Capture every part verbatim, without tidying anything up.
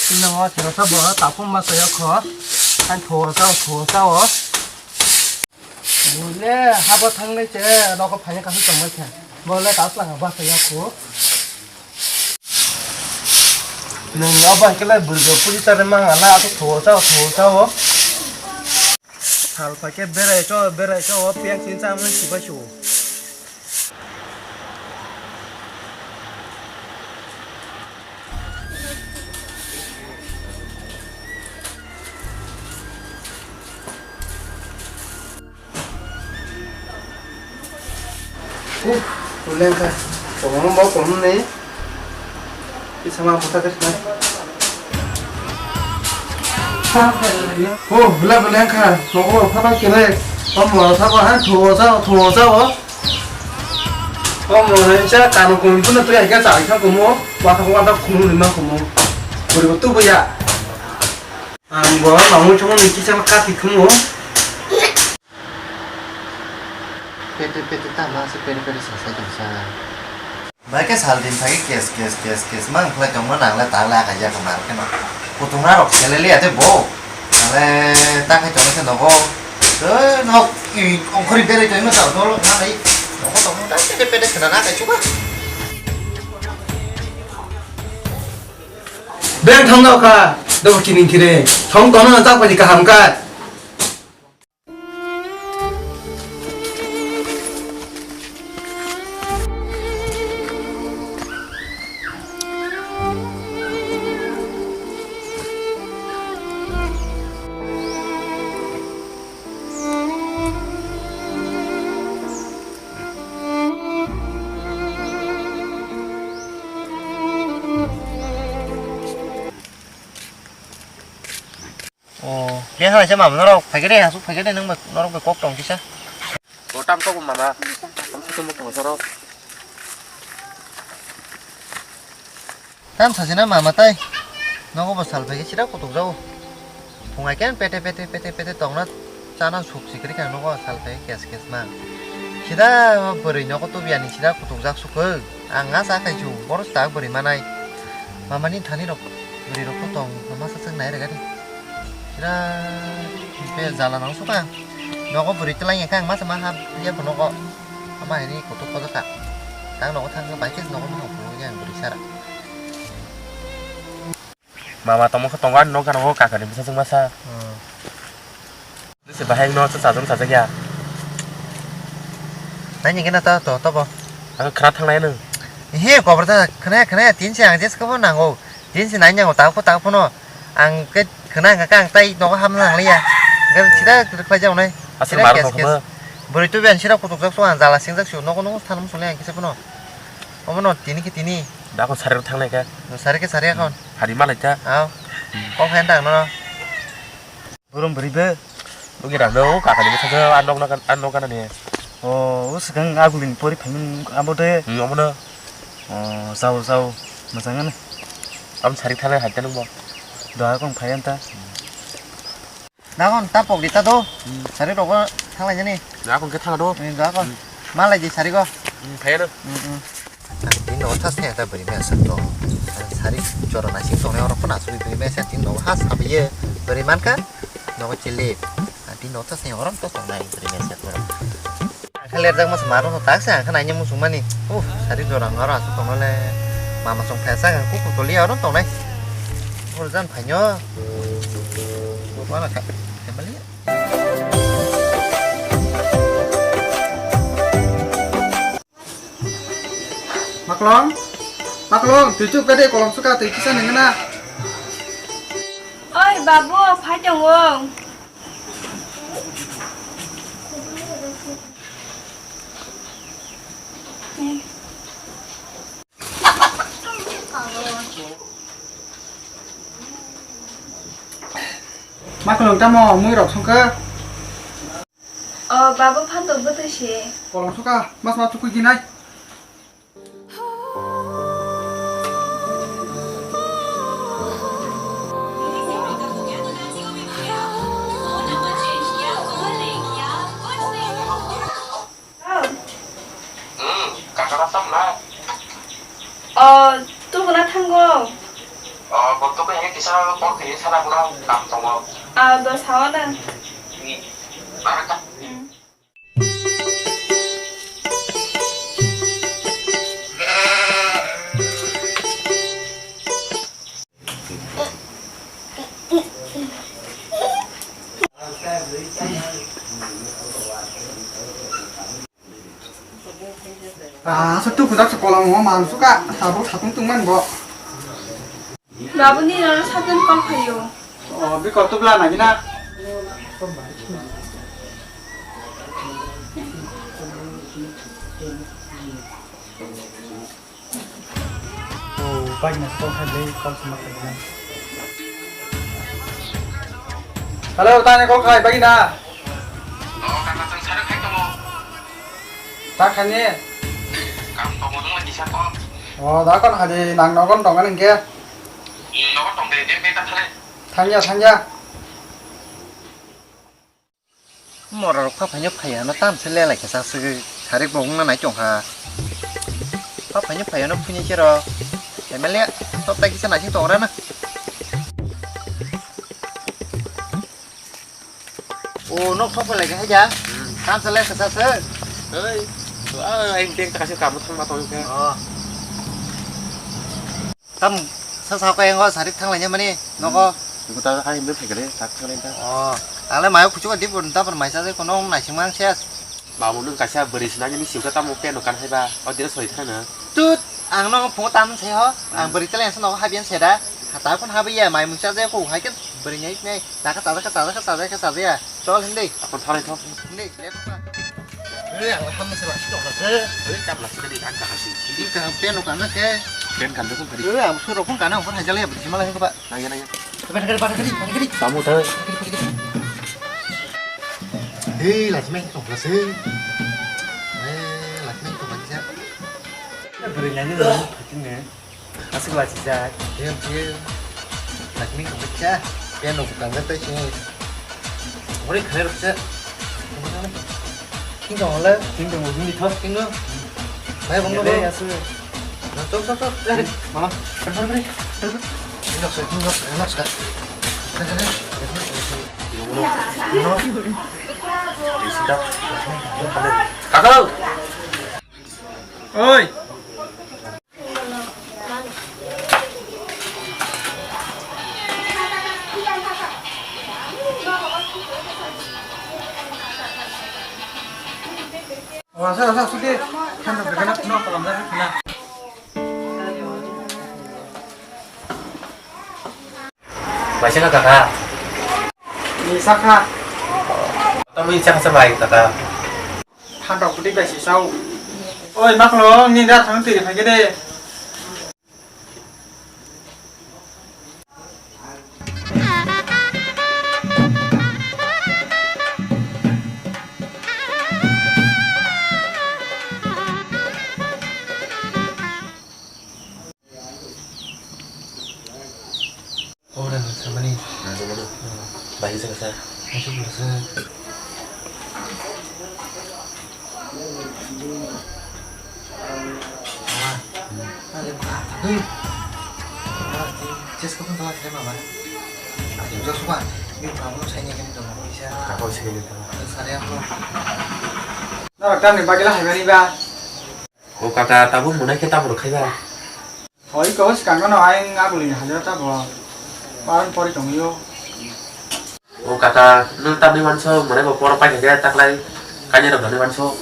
Nongo chwraisa bo takhum ma chaya kho. Ang thuo chao, thuo chao. Bole habo thangnai che, nogo phaina kasu tongmai kha. Bole ta swlanga ba chaya kho. Nung abo hai khe lai bwrwi rok puri tare mang ala, ato thuo chao, thuo chao. Sal phaikhe berai cho, berai cho, o piyang sini chamani sibai su. Uf, uleng kha. Tongmung bo tongmung ni. Isa ma buta khe sinai. Oh, bela bela kha. Nogo phaba kene. Omo thaba ha thuo jao, thuo jao. Omo hinsa kanu kumi puno tu ya cha kha kumo. Wa kha wa da kumo ni ma kumo. Bori bo tu bo ya. Ang bo nangmung chungmung ni kisa ma kati thumo. Pete pete tama se pete pete sasa tongsa. Bai khe sal din thagi kes kes kes kes mang khlai tongma nang le ta le akai jak mar khe no. Kutung na rok selele ate bo. Ale ta khai tong khe nogo. Tei nok i ongkhori berai tongma ta dol na lai. Nogo tongma ta pete pete khna na kai chuba. Beng thang nao kha, do chini kire. Thong tono na ta pani kaham ka. O, le hai se mama norok phaikhe de, asuk phaikhe de, nang bai norok bai kok tong kisa. O, tam tok mama. Tam tok mama norok. Tam sajina mama tai. Nogo bo sal phaikhe sida kutuk jao. Phungai ken pete pete pete pete tongna. Chana suk sikri kha nogo sal khe kes kes ma. Sida bwrwi nogo tubiyani sida kutuk jak sukhe. Ang nga sa khai chu boros tak bwrwi manai. Mamani thani rok bwrwi rok tong masa seng nai rega di. Sida be jala nang suka. Nogo bwrwi twlang kha ang masa ma ha ya nogo. Ama hini kutuk kodo ka. Tang nogo thang bai kes nogo ma hok ya bwrwi sara. Mama tongma khe tongo ani nok gana o kakani bwsajwk masa. Hmm. Se bahai no cha chajwk chajak ya. Nai ni gana ta to to bo. Ang khra thang nai nung. He kobor ta khna khna tin se ang jes ko bo nango. Tin se nai nango ta ko ta ko no. Ang ke khna ang ka ang tai no ham nang liya. Gal sida khlai jao nai. Asal sida mar kes no kes. Khna. Bwrwi tu ben sida kutuk jak so ang jala sing jak su no ko no thanam sule ang kisa no. Omo no tini ki tini. Da kon sari thang nai ka. Sari ke sari akon. Hari malai ta. Aw. Hmm. Kok hen dang no. Borom bwrwi be. Bugi rang do kakani bwsajwk a nok na, a nok gana ni. O, o swkang agulini pori phaimani abo de. Hmm, omo no. O, jao, jao. Mwchang ani. Am sari thang nai hai ta nung bo. Da kon phai an ta. Nakon ta pok di ta do. Hmm. Sari rogo thanglai jani. Nakon khe thang do. Ni do akon. Hmm. Malai di sari go. Hmm, phai ano. Hmm, hmm. Ang tin no tha se ta bari me sa to. Sari jora na sing tong ne oro khona sui bari me sa tin no ha sa biye. Bari man ka. No chili. Ang tin no tha se oro to tong nai bari me sa ko. Ang khe lerjak masa maro no tak se ang khe naina muchung mani. Uh, sari jora ang aro aswk tongno le. Mama song phaisa ang kuku toli aro tongnai. Ur jan phainyo. Mana kha. Kembali. Maklong. Maklong, twi chup kade kolom suka twi kisa nengna. Oi babu, phai tongo. Ma khulung tamo mui rok songkha. O babu phantok bwtwi se. Kolom sokha mas ma tukui ginai. Hmm, kakara samna. O, tubuna thango. O, bo to khe kisa call khe sana bono kam tongo. Ah, do sao da. Hmm. Barokha. Hmm. Ah, sa tu kudak sa kolam mo malu suka, sabuk satung tung man bo. Babu ni roro satung kol phayo. Oh, bi kol tu bla na gina. Oh, bagina call khai le, call sima khai na. Hello, tani call khai bagina. Oh, kaka, chwng sari khai tongo. Ta khani? Kam tongo, nwng lai kisa kok. Oh, da kon hadi nang nogon tongan hingke. Hmm, nogon tong de, de, de, ta thale. Thangya, thangya. Mora rok pha phaino phaiya no tam se lelai khe sa swgwi sarik bo wngna nai chongkha. Pha phaino phaiya no phunui khe rok. Emele top tai kisa naising tongra na. O nok thok phalai khe haja. Tam se lelai khe sa se. Oi. Ai beng ta kasi kamu thangma tong khe. Oh. Tam sa sa kaya ngo sarik thang laina mani nogo. Ibu ta hai mil thai kare tak thang laina. Oh, ale mayo kuchuka di pun ta pun maisa je kono naising mang ses. Babu nwng kaisa bwrwi sinani ni siuka tamo peno kan hai ba o dire soi thana. Tut, ang no phungo tam sai ho. Ang bwrwi tele sa nogo habian seda. Hata pun habiya mai mungsa je ko hai ke bwrwi nai nai. Taka tada ka tada ka tada ka tada ya. Chol hindi. Akon thalai thok. Hindi, lek pa. Eh, ang ham se ba si tong se. Eh, kap la si tadi ang kap si. Ini ka pen lo kana ke. Pen kan dukung tadi. Eh, ang suro pun kana pun hajar ya beri malah ko ba. Nanya nanya. Pada kali pada kali pada kali. Kamu tahu. Hei, last man tong se. Eh, last man tong aja. Beri nanya dulu, begini. Asik lah sih, Jack. Iya, iya. Lagi ni kebeca. Dia nunggu tangga tuh sini. Boleh kena ruksa. Tinggal lah. Tinggal mau gini toh. Tinggal. Baik, bang, bang. Asik. Nah, tuh, tuh, tuh. Eh, mana? Pergi, pergi. Relax, relax, relax, kak. Kakak. Oi. Rasa, rasa, sudah. Kan tak kena, kena, kalau enggak, kena. Baisano kaka. Ni sakha. Tamni chaksa bai kaka. Thantok pudi bai si sao. Oi, maklo, ni da thang tiri phai de. Oh, udah, udah, sama nih. Nah, coba dulu. Hmm. Baik, saya, saya. Masuk dulu, saya. Mama. Hmm. Ada apa? Hei. Mama, ini jas kau pun telah saya, Mama. Aku juga suka. Ini kamu saya nyanyi dong, aku bisa. Aku bisa gitu. Terus ada yang belum? Nah, kan nih, pakai lah, ini, Bah. O kaka, tabuk monai khe tamo rwkhai ba? Hoi ko, swkang no ayang aguli ni hajar ta bo. Paron pori tongwi o. O kaka, nwng tamni wanso, monai bo poro paikha khe taklai kanya rok dani wanso.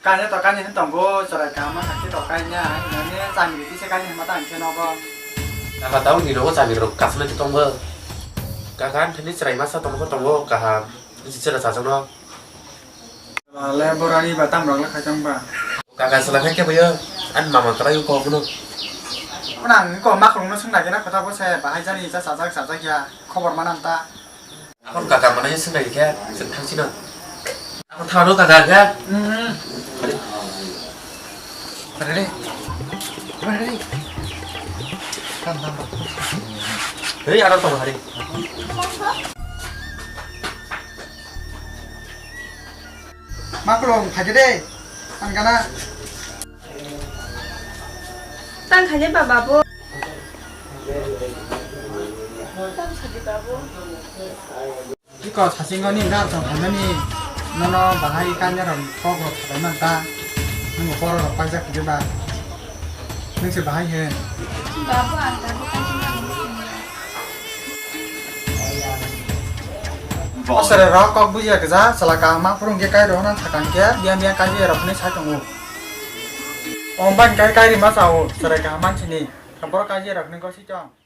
Kanya to kanya hin tongo, chwrai kama khe to kanya, hinani chami riti se kanya hima ta ang khe nogo. Kaka, tabuk ni rogo chami rok kasma khe tongo. Kaka, ang thani chwrai masa tongo, tongo kaham. Nisi chwra chajak no. Le borani ba tam rok le khaitang ba. Kaka sala khe keboyo, ani mama kwlai kok bono. Muna ang ko mak rok no swng nai na kotha bo se bahai jani cha sajak sajak ya khobor manan ta. Akhon kaka mane swng nai khe swng thang sino. Akhon thang do kaka khe. Hmm. Pare re. Pare re. Tam tam. Hei aro tong hari. Maklong, phaikhe de, ang gana. Tang khaide ba babu. Iko sasingoni na chong hamani nono bahai kanya rok kok rok sabai man ta. Nung boro rok paijak kiri ba. Nung se bahai he. Babu ang tadi kan cuma. Asere rok kok bujiya kisa, sala kaham ma phurung khe kai rok na sakang khe, biyan biyan kai rok ni sai tongo. Om ban kai kai ri ma sao, sere kaham man sini. Borok kai rok ni gosi chong.